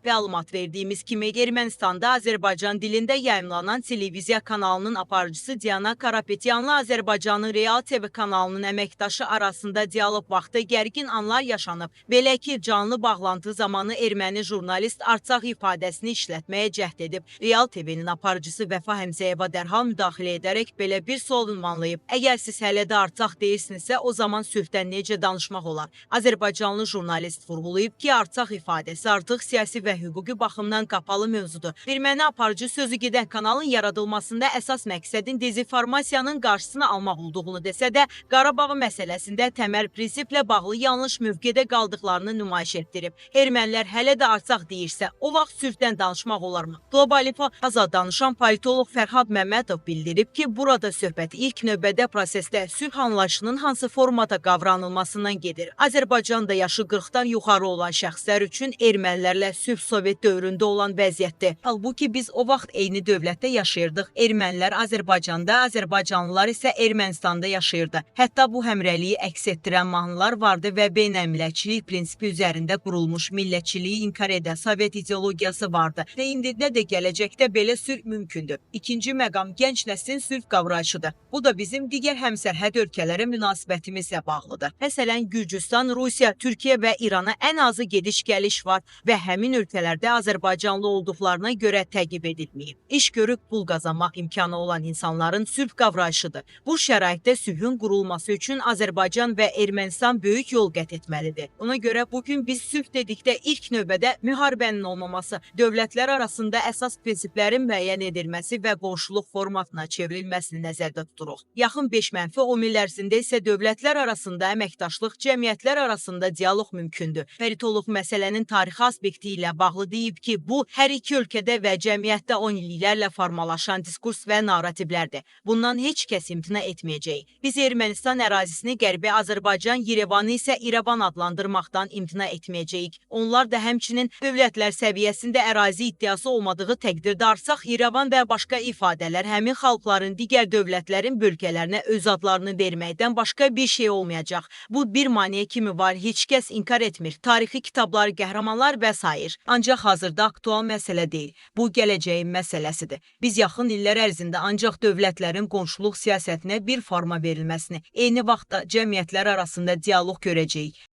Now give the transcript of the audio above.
Məlumat verdiyimiz kimi, Ermənistanda Azərbaycan dilində yayımlanan televiziya kanalının aparıcısı Diana Karapetyanla Azərbaycanın Real TV kanalının əməkdaşı arasında dialoq vaxtı gərgin anlar yaşanıb. Belə ki, canlı bağlantı zamanı erməni jurnalist Artsakh ifadəsini işlətməyə cəhd edib. Real TV-nin aparıcısı Vəfa Həmzəyeva dərhal müdaxilə edərək belə bir sual ünvanlayıb. Əgər siz hələ də Artsakh deyirsinizsə, o zaman sülhdən necə danışmaq olar? Azərbaycanlı jurnalist vurğulayıb ki, Artsakh ifadəsi artıq siyasi və hüquqi baxımdan qapalı mövzudur. Erməni aparıcı sözü gedən kanalın yaradılmasında əsas məqsədin dezinformasiyanın qarşısını almaq olduğunu desə də, Qarabağ məsələsində təməl prinsiplə bağlı yanlış mövqedə qaldıqlarını nümayiş etdirib. Ermənilər hələ də Artsakh deyirsə, o vaxt sülhdən danışmaq olarmı? Global Info azad danışan politoloq Fərhad Məmmədov bildirib ki, burada söhbət ilk növbədə prosesdə sülh anlayışının hansı formada qavranılmasından gedir. Azərbaycanda yaşı 40-dan yuxarı olan şəxslər üçün ermənilərlə sülh Sovet dövründə olan vəziyyətdir. Halbuki biz o vaxt eyni dövlətdə yaşayırdıq. Ermənilər Azərbaycanda, azərbaycanlılar isə Ermənistanda yaşayırdı. Hətta bu həmrəyliyi əks etdirən mahnılar vardı və beynəlmiləlçilik prinsipi üzərində qurulmuş millətçiliyi inkar edən Sovet ideologiyası vardı. Və indi nə də gələcəkdə belə sülh mümkündür. İkinci məqam gənc nəslin sülh qavrayışıdır. Bu da bizim digər həmsərhəd ölkələrə münasibətimizlə bağlıdır. Məsələn, Gürcüstan, Rusiya, Türkiyə və İrana ən azı gediş-gəliş var və həmin ölkələrdə azərbaycanlı olduqlarına görə təqib edilməyib. İş görüb pul qazanmaq imkanı olan insanların sülh qavrayışıdır. Bu şəraitdə sülhün qurulması üçün Azərbaycan və Ermənistan böyük yol qət etməlidir. Ona görə bugün biz sülh dedikdə ilk növbədə müharibənin olmaması, dövlətlər arasında əsas prinsiplərin müəyyən edilməsi və qonşuluq formatına çevrilməsini nəzərdə tuturuq. Yaxın 5-10 il ərzində isə dövlətlər arasında əməkdaşlıq, cəmiyyətlər arasında dialoq mümkündür. Politoloq məsələnin tarixi aspekti ilə bağlı deyib ki, bu hər iki ölkədə və cəmiyyətdə 10 illiklərlə formalaşan diskurs və narrativlərdir. Bundan heç kəs imtina etməyəcək. Biz Ermənistan ərazisini Qərbi Azərbaycan, Yerevanı isə İrəvan adlandırmaqdan imtina etməyəcəyik. Onlar da həmçinin dövlətlər səviyyəsində ərazi iddiası olmadığı təqdirdə Artsakh, İrəvan və başqa ifadələr həmin xalqların digər dövlətlərin bölgələrinə öz adlarını verməkdən başqa bir şey olmayacaq. Bu bir maneə kimi var, heç kəs inkar etmir. Tarixi kitablar, qəhrəmanlar və sair. Ancaq hazırda aktual məsələ deyil. Bu gələcəyin məsələsidir. Biz yaxın illər ərzində ancaq dövlətlərin qonşuluq siyasətinə bir forma verilməsini, eyni vaxtda cəmiyyətlər arasında dialoq görəcəyik.